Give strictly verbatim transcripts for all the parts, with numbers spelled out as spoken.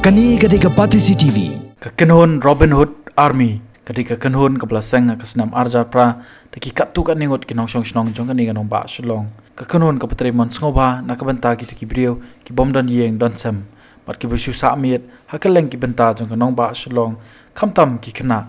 Kane ka dei ka Batesi T V. Ka kynhun Robin Hood Army ka dei ka kynhun kaba la seng ha ka snem arhajar phra da ki katto katne ngut ki nongshong shnong jong kane ka nongbah Shillong. Ka kynhun kaba trei mon sngewbha na ka bynta kito ki briew ki bym don ïing don sem bad kiba shu sah miet ha kylleng ki bynta jong ka nongbah Shillong, khamtam ki khynnah.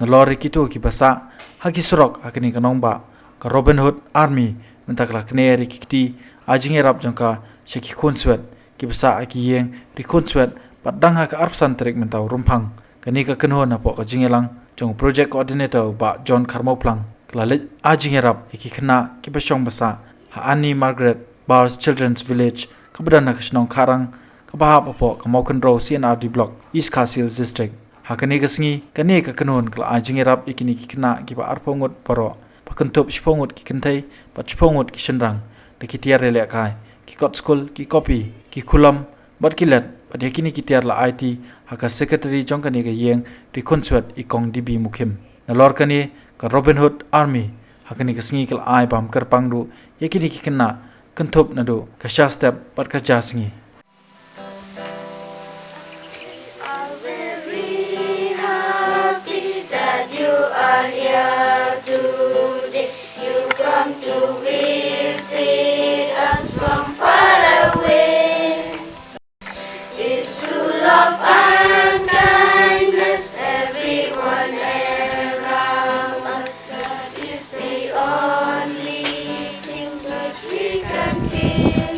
Nalor ïa kito kiba sah ha ki surok ha kane ka nongbah, ka Robin Hood Army mynta ka la kner ïa ki kti ai jingïarap jong ka sha ki khunswet kiba sah ha ki ïing ri khunswet bad dang ha ka arphew san tarik mynta u Rymphang. Kane ka kynhun hapoh ka jingïalang jong u Project Coordinator u Bah John Kharmawphlang ka la leit ai jingïarap ïa ki khynnah kiba shong ba sah ha Annie Margaret Bowers Children's Village kaba don ha ka shnong Kharang kaba hap hapoh ka Mawkynrew C and R D Block, East Khasi Hills District. Ha kane ka sngi, kane ka kynhun ka la ai jingïarap ïa kine ki khynnah kiba arphew ngut baroh, ba kynthup shiphew ngut ki kynthei bad shiphew ngut ki shynrang, da ki tiar ïalehkai, ki kot skul, ki kopi, ki kulam bad ki let, bad ïa kine ki tiar la aiti ha ka Secretary jong kane ka ïing ri khunswet, i Kong D B Mukhim. Nalor kane, ka Robin Hood Army ha kane ka sngi ka la ai bam kyrpang ruh ïa kine ki khynnah, kynthup naduh ka sha step bad ka ja sngi. We are very happy that you are here today. You come to visit us from far away. It's true love and kindness, everyone around us. That is the only thing that we can give.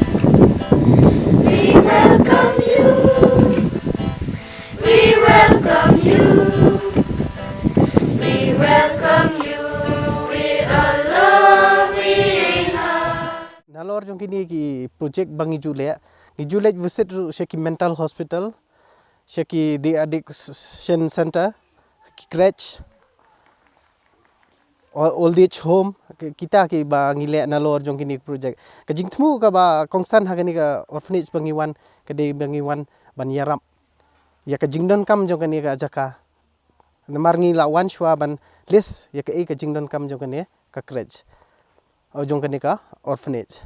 We welcome you. We welcome you. We welcome you with a loving heart. Nalor jong kine ki project ba ngi ju leh, ngi ju leit visit ruh sha ki mental hospital, sha ki de-addiction center, ki crèche, old age home, kita kiba ngi leh nalor jong kine ki project. Ka jingthmu kaba kongsan ha kane ka orphanage ba ngi wan ka dei ba ngi wan ban ïarap ïa ka jingdonkam jong kane ka jaka. Namar ngi la wan shuwa ban list ïa kaei ka jingdonkam jong kane ka crèche, jong kane ka orphanage.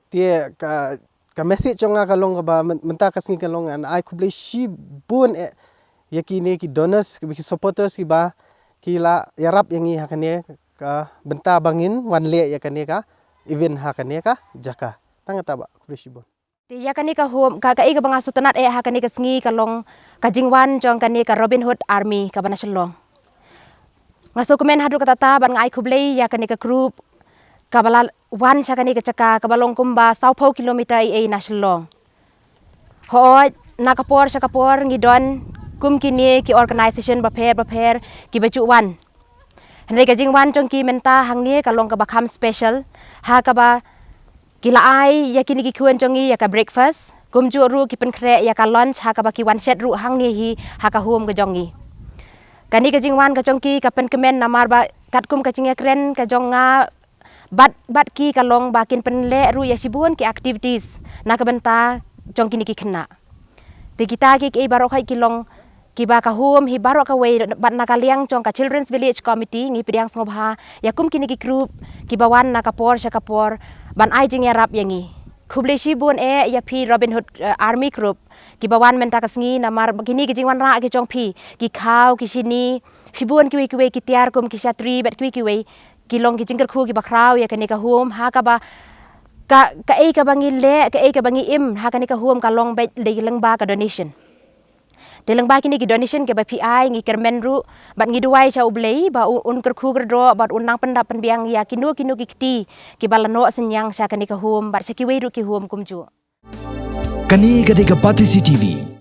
Te ka, ka message jong nga ka long kaba mynta ka sngi ka long ngan ai khublei shibun eh ïa kine ki donors, ki supporters kiba ki la ïarap ïa ngi ha kane ka bynta ba ngin wan leh ïa kane ka event ha kane ka jaka. Tang kata bah, khublei shibun. Te ïa kane ka home, ka kaei kaba nga sngewtynnat eh ha kane ka sngi ka long ka jingwan jong kane ka Robin Hood Army kaba na Shillong. Nga sngewkmen haduh katta bad nga ai khublei ïa kane ka group kaba la wan sha kane ka jaka kaba long kumba sawphew kilometer eiei na Shillong. Hooid, na ka por sha ka por ngi don kum kine ki organisation bapher bapher kiba ju wan. Hynrei ka jingwan jong ki mynta hangne ka long kaba kham special ha kaba ki la ai ïa kine ki khun jong ngi ïa ka breakfast, kumjuh ruh ki pynkhreh ïa ka lunch ha kaba ki wan shet ruh hangne hi ha ka home ka jong ngi. Kane ka jingwan ka jong ki ka pynkmen namar ba katkum ka jingïakren ka jong nga bad, bad ki ka long ba kin pynleh ruh ïa shibun ki activities na ka bynta jong kine ki khynnah. Te kita ki, ki baroh khoit ki long kiba ka home hi baroh kawei bad na ka liang jong ka Children's Village Committee ngi pdiang sngewbha ïa kum kine ki group kiba wan na ka por sha ka por ban ai jingïarap ïa ngi. Khublei shibun eh ïa phi Robin Hood, eh, Army Group kiba wan mynta ka sngi namar kine ki jingwanrah ki jong phi, ki khaw, ki shini, shibun kiwei kiwei ki tiar kum ki shatri bad kiwei kiwei ki long ki jingkyrkhu kiba khraw ïa kane ka home ha kaba ka, kaei kaba ngi leh, kaei kaba ngi im ha kane ka home ka long beit dei lyngba ka donation. Te lyngba kine ki donation kiba phi ai ngi kyrmen ruh bad ngi duwai sha U Blei ba u, un kyrkhu kyrdoh bad un nang pyndap pynbiang ïa kino kino ki kti kiba la noh synñiang sha kane ka home bad sha kiwei ruh ki home kumjuh. Kane ka dei ka Batesi T V.